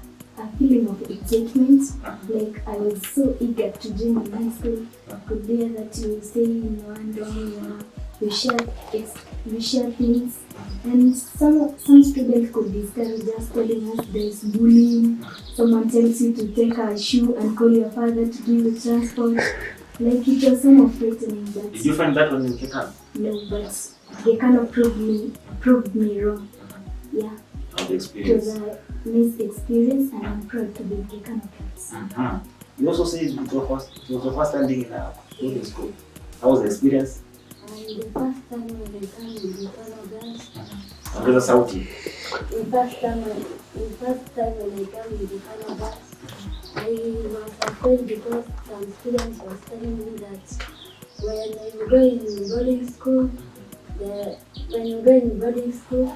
feeling of excitement. Like I was so eager to join in high school. Could be that you stay in one dorm, we share things, and some students could discourage us, telling us there's bullying. Someone tells you to take a shoe and call your father to do the transport. Like it was some of frightening. But did you find that one in Gikano? No, but Gikano proved me wrong. Yeah. How the experience? It was a nice experience, and I'm proud to be Gikano Girls. You also say it was your first time being in a boarding school. How was the experience? The first time when I came with Gikano Girls. Ongeza sauti. The first time when I came with Gikano Girls, I was afraid because some students were telling me that when you go in boarding school,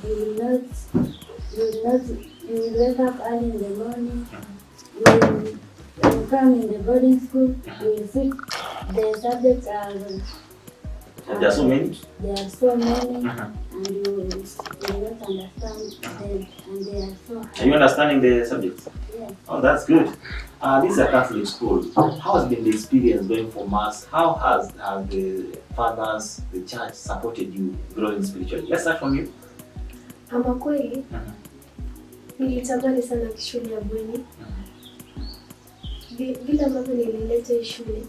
you will not You will wake up early in the morning. You will come in the boarding school. You will sit. The subjects are. There are so many. There are so many, and you will not understand them, and they are so hard. Are you understanding the subjects? Yes. Oh, that's good. This is a Catholic school. How has been the experience going for Mass? How has the fathers, the church supported you growing spiritually? Let's start from you. Ama kweli, nilitamani sana shule ya bweni. Vile ambavyo nilileta hii shule,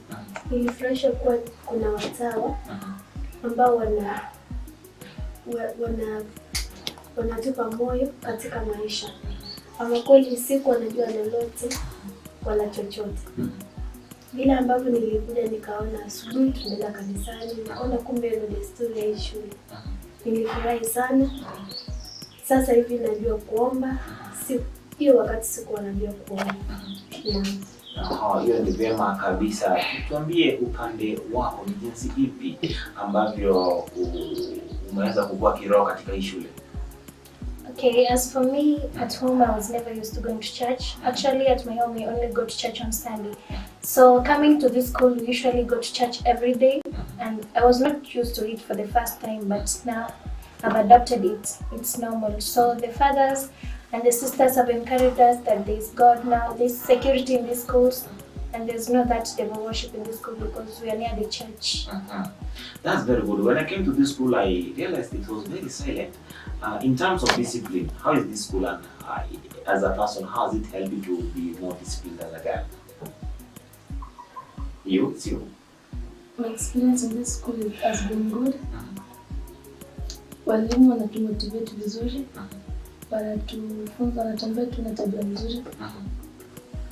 nilifurahishwa kuwa kuna watawa ambao wanatupa moyo katika maisha. Ama kweli sikuwa najua lolote wala chochote. Vile ambavyo nilikuja nikaona asubuhi tunaenda kanisani, nikaona kumbe ndio desturi ya hii shule. Nilifurahi sana. Sasa hivi najua kuomba, hiyo wakati sikuwa najua kuomba. Hiyo ni vyema kabisa. Tuambie upande wako ni jinsi ipi ambavyo umeweza kukua kiroho katika hii shule. Okay, as for me, at home I was never used to going to church. Actually, at my home we only go to church on Sunday. So coming to this school, we usually go to church every day, and I was not used to it for the first time, but now I've adopted it. It's normal. So the fathers and the sisters have encouraged us that there's God now, there's security in these schools, and there's no that devil worship in this school because we are near the church. That's very good. When I came to this school, I realized it was very silent. In terms of discipline, how is this school, and as a person, how has it helped you to be more disciplined as a girl? You, it's you. My experience in this school has been good. Walimu wanatumotivate vizuri. Wanatufunza, wanatuambia tuna tabia nzuri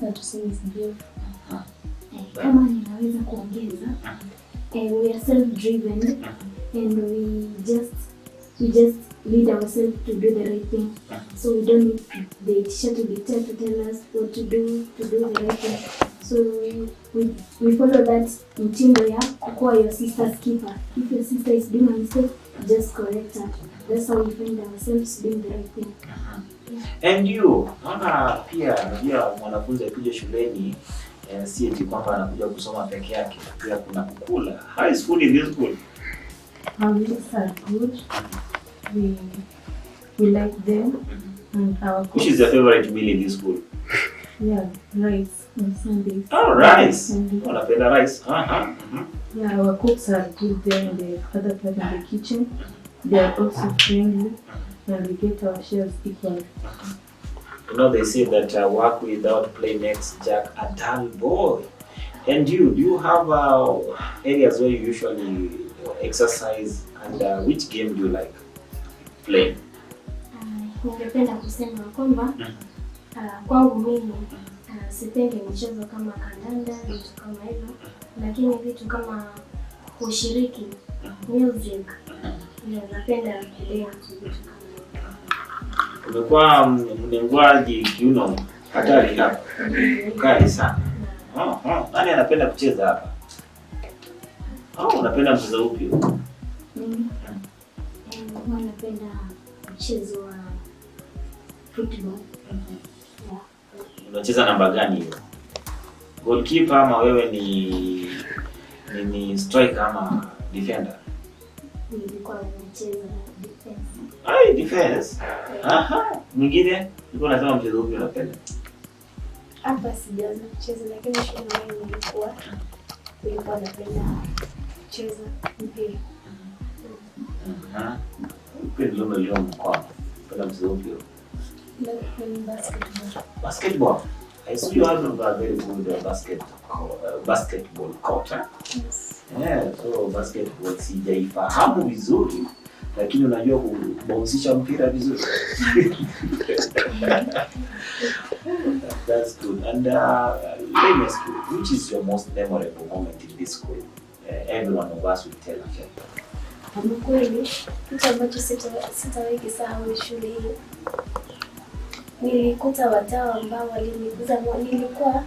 na tusimisbehave. Kama ninaweza kuongeza, we are self-driven and we just lead ourselves to do the right thing. So we don't need the teacher to dictate to tell us what to do the right thing. So we follow that mtindo ya kukuwa your sister's keeper. If your sister is doing a mistake, just correct her. That's how we find ourselves doing the right thing. Yeah. And you, naona pia unajua mwanafunzi akija shuleni si eti kwamba anakuja kusoma peke yake, pia kuna kukula. How is food in this school? Meals are good. We like them. And our Which is your favorite meal in this school? Yeah, rice on Sundays. Oh, rice. Unapenda rice? Yeah, our cooks are good there in the other part of the kitchen. They are also friendly, and we get our shares equal. You know, they say that work without play makes Jack a dull boy. And you, do you have areas where you usually exercise, and which game do you like playing? Ningependa kusema kwamba kwangu mimi sipendi michezo kama kandanda, vitu kama hivyo, lakini vitu kama kushiriki music, ndio napenda kudance, vitu kama hivyo. Umekuwa mnengwaji kiuno hatari hapa. Kali sana. Nani anapenda kucheza hapa? Unapenda mchezo upi? Mimi napenda mchezo wa football. Yeah. Unacheza namba gani hiyo? Goalkeeper ama wewe ni striker ama defender? Nilikuwa nacheza defense. Ai, defense. Aha, mwingine ulikuwa unasema mchezo upi unapenda? Hapa sijaanza kucheza, lakini shule nilikuwa napenda kucheza mpira. Kweli ndio mkono. Napenda mchezo upi? Basketball. Basketball. I see you have a very good basketball court. Yes. Yeah, so basketball sijaifahamu vizuri, lakini unajua kubounceisha mpira vizuri. That's good. And let me ask you, which is your most memorable moment in this school? Every one of us will tell us. Kwa kweli, kitu ambacho sitawahi kusahau shule hii, nilikuta watawa ambao waliniguza. Nilikuwa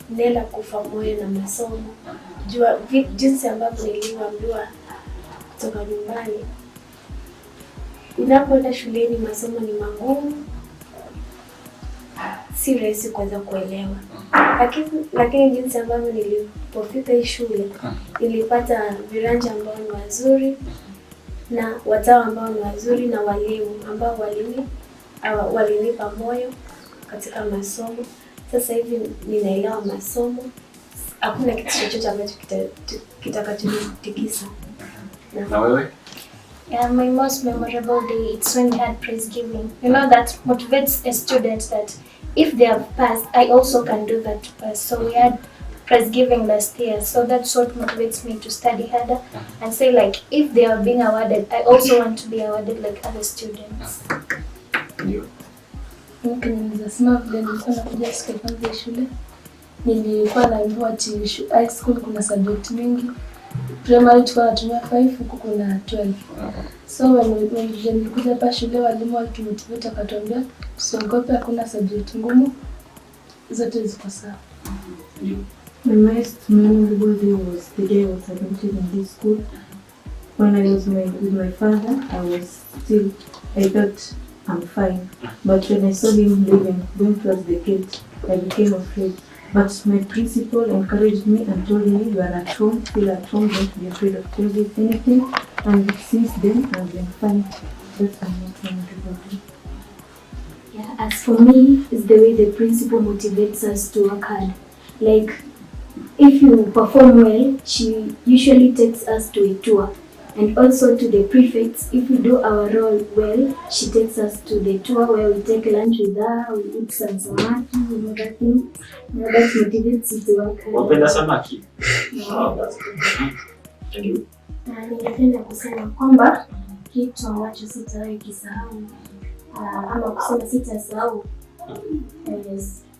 nenda kufa moyo na masomo. Jua jinsi ambavyo niliambiwa kutoka nyumbani. Unapoenda shuleni masomo ni magumu, si rahisi kuweza kuelewa. Lakini jinsi ambavyo nilipofika hii shule, nilipata viranja ambao ni wazuri na watawa ambao ni wazuri na walimu ambao walinipa moyo katika masomo. Sasa hivi ninaelewa masomo. Hakuna kitu chochote ambacho kitakachonitikisa. Na wewe? Yeah, my most memorable day, it's when we had praise giving. You know, that motivates a student that if they have passed, I also can do that to pass. So we had praise giving last year. So that's what motivates me to study harder and say, like, if they are being awarded, I also want to be awarded like other students. You? Naweza vile nilikuwa nakuja siku ya kwanza shule, nilikuwa naambiwa ati high school kuna subject mingi. Primary tulikuwa tunatumia 5, huku kuna 12. So when nilikuja hapa shule, walimu walitumotivate wakatuambia tusiogope, hakuna subject ngumu, zote ziko sawa. My most memorable day was the day I was admitted in this school. When I was with my father, I thought I'm fine. But when I saw him leaving, going towards the gate, I became afraid. But my principal encouraged me and told me, you are at home, feel at home, don't be afraid of anything. And since then, I've been fine. That's my most memorable day. Yeah, as for me, it's the way the principal motivates us to work hard. Like, if you perform well, she usually takes us to a tour. And also to the prefects, if we do our role well, she takes us to the tour where we take lunch with her, we eat some samaki and other things. Now that motivates you to work hard. Wapenda samaki? Oh, that's good. Thank you. Ningependa kusema kwamba kitu ambacho sitawahi kisahau, ama kusema sitasahau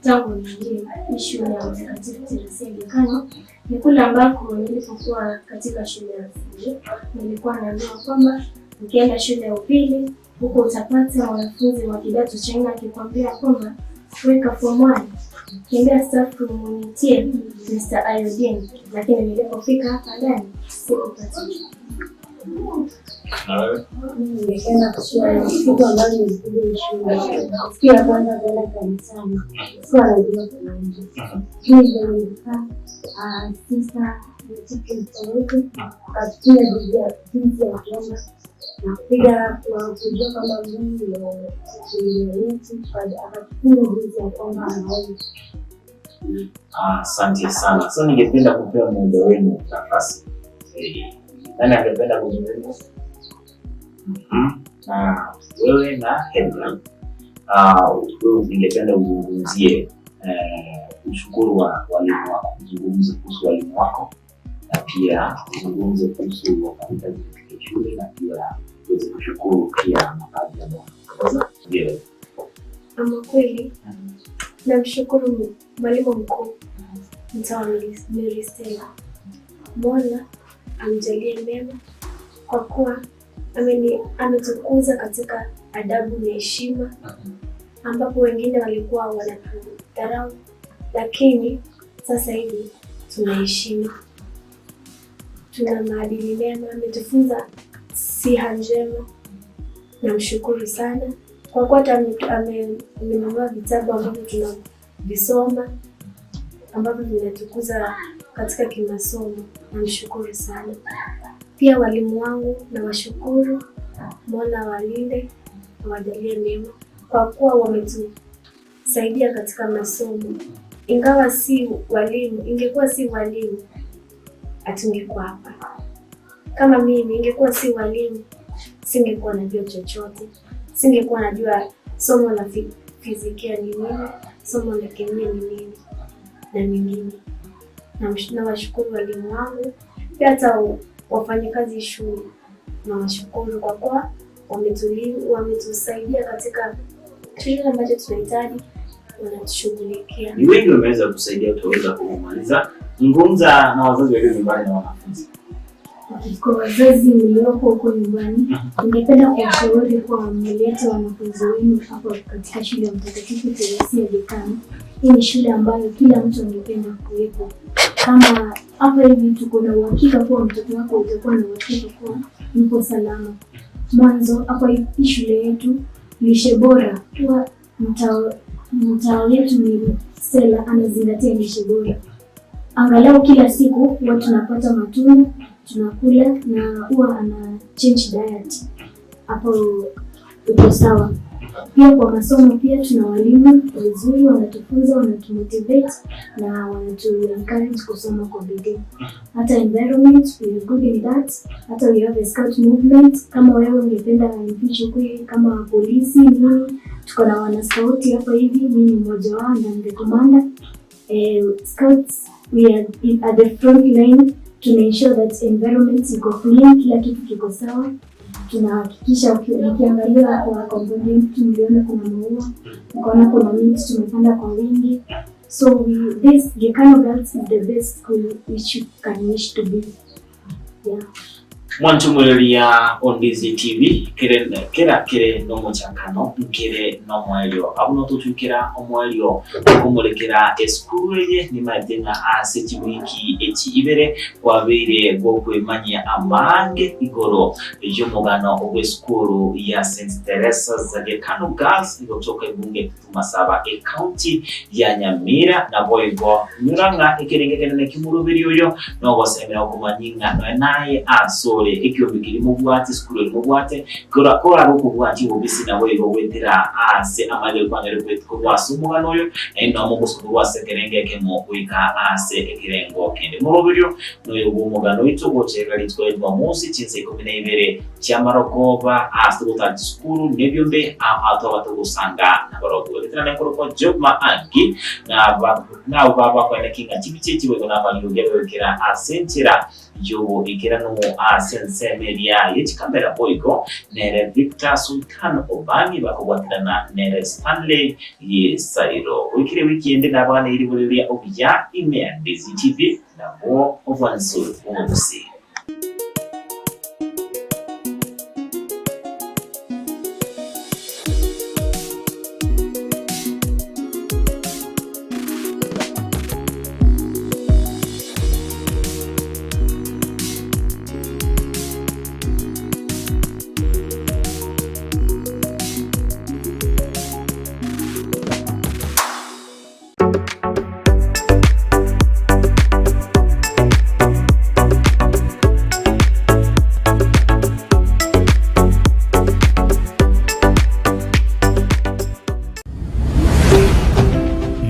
tangu niingie shule ya Mtakatifu Teresia Gekano ni kule ambako nilipokuwa katika shule ya msingi. Nilikuwa naambiwa kwamba ukienda shule ya upili huko utapata wanafunzi wa kidato cha nne akikwambia kwamba weka form 1, kimbia staff room unitie Mr. Iodine, lakini nilipofika hapa ndani sikupata. Ningependa kusema kitu ambacho nilikuja shule. Siku ya kwanza kwenda kanisani, sikuwa najua kuomba. Hivyo nilikaa sisa mtoto akatufunza jinsi ya kuomba na kupiga kujua kama Mungu ndio kimbilio letu, akatufunza jinsi ya kuomba maombi. Asante sana. Sasa ningependa kupea mmoja wenu nafasi. Nani angependa kuzungumza? Na wewe na Hedra, wewe ningependa uzungumzie ushukuru wa walimu wako, uzungumze kuhusu walimu wako na pia uzungumze kuhusu wafanyakazi katika shule na pia uweze kushukuru pia mapadri ambao wanaongoza. Ndio. Ama kweli namshukuru mwalimu mkuu Mtawa Mary Stella. Mola amjalie mema kwa kuwa ametukuza katika adabu na heshima, ambapo wengine walikuwa wanatudharau, lakini sasa hivi tunaheshima. Tuna maadili mema, ametufunza siha njema. Namshukuru sana kwa kuwa amenunua vitabu ambavyo tunavisoma ambavyo vinatukuza katika kimasomo. Namshukuru sana. Pia walimu wangu nawashukuru, Mola walinde na wajalie mema kwa kuwa wametusaidia katika masomo. Ingawa si walimu, ingekuwa si walimu hatungekuwa hapa. Kama mimi ingekuwa si walimu singekuwa najua chochote. Singekuwa najua somo la fizikia ni nini, somo la kemia ni nini na mingine. Nawashukuru walimu wangu, pia hata wafanyakazi shule nawashukuru kwa kuwa wametusaidia katika kile ambacho tunahitaji, wanatushughulikia. Ni wengi wameweza kusaidia, utaweza kumaliza. Zungumza na wazazi walio nyumbani na wanafunzi. Kwa wazazi mlioko huko nyumbani, ningependa kuwashauri kuwa mlete wanafunzi wenu hapa katika shule ya Mtakatifu Teresia Gekano. Hii ni shule ambayo kila mtu angependa kuwepo. Kama hapa hivi tuko na uhakika kuwa mtoto wako utakuwa na uhakika kuwa yuko salama. Mwanzo hapa hii shule yetu lishe bora, huwa mtaa wetu ni Stella anazingatia lishe bora. Angalau kila siku huwa tunapata matunda tunakula, na huwa ana change diet, hapo uko sawa. Pia kwa masomo pia tuna walimu wazuri, wanatufunza, wanatumotivate na wanatu encourage kusoma kwa bidii. Hata environment we are good in that. Hata we have a scout movement. Kama wewe ungependa in future kuwe kama polisi nini, tuko na wana scout hapa hivi, mimi ni mmoja wao na the commander. Scouts we are at the front line to ensure that environment iko clean, kila kitu kiko sawa. Tunahakikisha ukiangalia kwa compound yetu mliona kuna maua, mkaona kuna miti tumepanda kwa wingi. So this Gekano Girls is the best school which you can wish to be. Yeah. Mwanchumwereria Ondizi TV kera kere no mochakano nkere no mwelio abuno tutukira omwelio kumurekera eskuru ye ni matenga ase chiwiki echi ibere kwabire gokwemanya amange igoro yomugano ogweskuru ya St. Teresa za Gekano Girls igotoka ibunge tumasaba e county ya Nyamira na boigo nyuranga ekerenge kenene kimurubiri oyo no gosemera okumanyinga no naye aso ekyombi mubwate skulu mubwate kora kora rukubwati obisi na boigo wetera ase amale kwangere kwetko gwasumugano oyo eno mugusuku gwasekerenge kemo kuika ase ekirengo kende murobiryo noyo gumugano ito gochega litko edwa musi chinse 12 kyamarokoba ase gutati skulu nebyombe ato batugusanga nabarogo letera nenkoro Joma Angi na na baba kwene kinga chibiche chiwe na baliyogera asenchera yobo ikera no asensemeria yechikamera boigo nere Victor Sultan Obami bakobwatirana nere Stanley Yesairo wikire weekend nabana iri buliria obya ime Ndizi TV nabo ovansu omusi.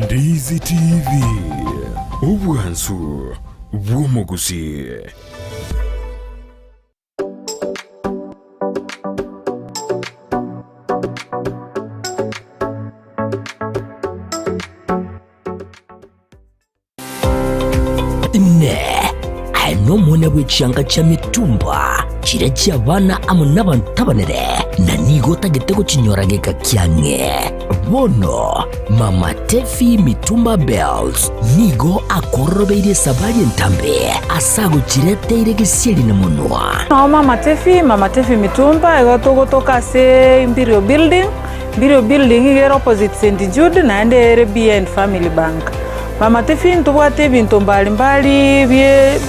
Ndizi TV obwansu bw'omuguzi. Ne anomona bw'ekyanga kya mitumba kira ky'abaana amo n'abantabanire na nigo tagete gukinyorageka kyange bono Mama Tefi Mitumba Bells nigo akorobeire sabari entambe asago kireteire gisieri na munwa. No, Mama Tefi Mitumba egotogotoka se Imperial Building. Imperial Building igere opposite St Jude na ende RBN Family Bank. Mama Tefi ntubwate ebintu mbalimbali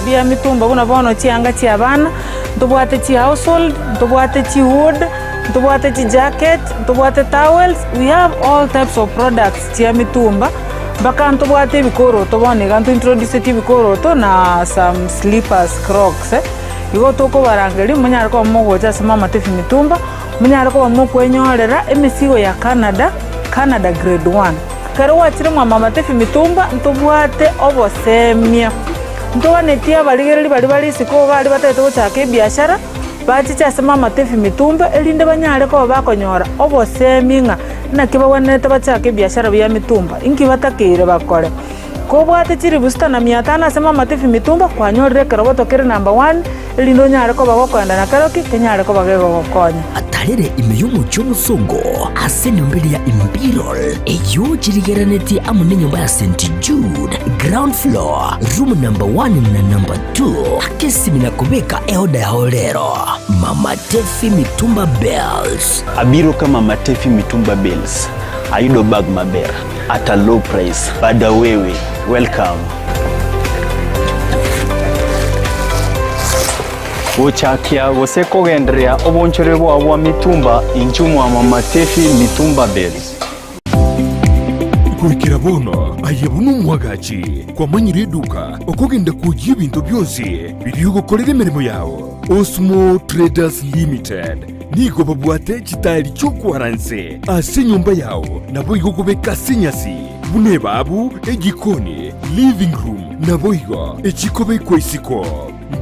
bya mitumba buna bono chianga chia abana, ntubwate chi household, ntubwate chi wood, ntubwate chi jacket, ntubwate towels. We have all types of products chia mitumba. Baka ntubwate ebikoroto bono ntu introduce ti ebikoroto na some slippers, crocs. Igo tukobarangeri munyara ko mugocha ase Mama Tefi Mitumba, munyara ko mukwenyorera emisigo ya Canada, Canada grade 1. Kero wachire mwa Mama Tefi Mitumba ntubwate obosemia. Ntobanetia baligereri bali bali isiko bali batete gochaka ebiashara bachicha ase Mama Tefi Mitumba erinde banyare koba bakonyora obosemi ng'a naki bagwenerete bachake ebiashara bia mitumba inki batakeire bakore. Kobwate chiribu sita na 500 ase Mama Tefi Mitumba kwanyorire ekeroboto kere number 1 erinde onyare koba gokoenda na keroki kenyare koba gegogokonya. Atarere ime y'omuchi omusongo ase enyombere ya Imperial eyo chirigeraneti amo n'enyomba ya St Jude ground floor room number 1 na number 2 akesimi na kubeka eoda ya olero. Mama Tefi Mitumba Bells abiro kama Mama Tefi Mitumba Bells ayudo bag maber at a low price. Bada wewe, welcome. Gochakia gose kogenderea obonchore bwa bwa mitumba inchumwa Mama Tefi Mitumba Bales. Kuikira bono ayebuno mwagachi kwamanyire eduka okugenda kujya ibintu byose biri gukorera imirimo yawo. Osmo Traders Limited nigo babwate chitali chokwaranse ase nyumba yawo nabo igo kubeka sinyasi bune babu ejikoni living room nabo igo echikobekwa isiko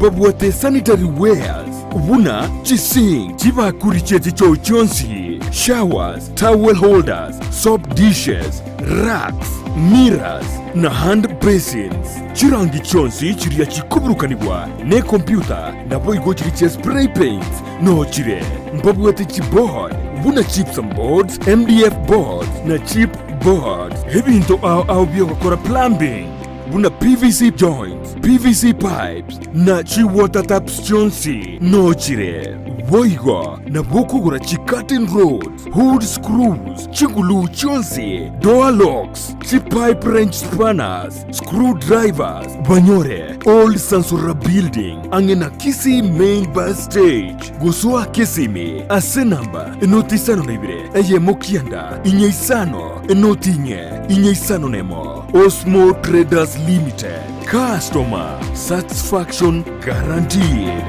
babwate sanitary wares buna chising chibakuri cheti chochonsi showers, towel holders, soap dishes, racks, mirrors na hand basins. Chirangi chonsi chiria chikuburukanibwa ne kompyuta nabo igo chiri che spray paints no chire mbabwate chiboard buna chips and boards, MDF boards na chip boards. Ebinto ao ao byokora plumbing buna PVC joints, PVC pipes na chi water taps chonsi no chire boigo na bokugura chi curtain rods, hood screws, chigulu chonsi, door locks, chi pipe wrench spanners, screwdrivers. Banyore Old Sansura Building angena Kisii main bus stage gosoa Kisimi ase namba 052 9 5 4 5 nemo. Osmo Traders Limited, customer satisfaction guaranteed.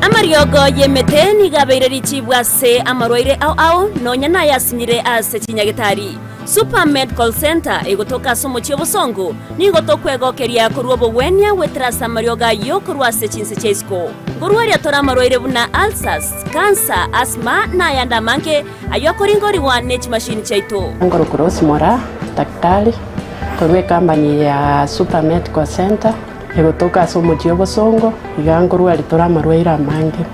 Amariogo yemete nigabeire richibwase amarwaire au au nonya nayasinyire ase chinyagitari. Supermed Call Center egotoka somo chiobosongo nigo tokwegokeria korwa obogwenia wetrasa amarioga yokorwa ase chinse chiaisiko ngorwaria tora amarwaire buna ulcers, cancer, asthma na ayanda manke ayo akoringoriwa ne chimashini chaito. Ngorokorosimora daktari korwa company ya Supermed Call Center egotoka somo chiobosongo iga ngorwaria tora amarwaire amange.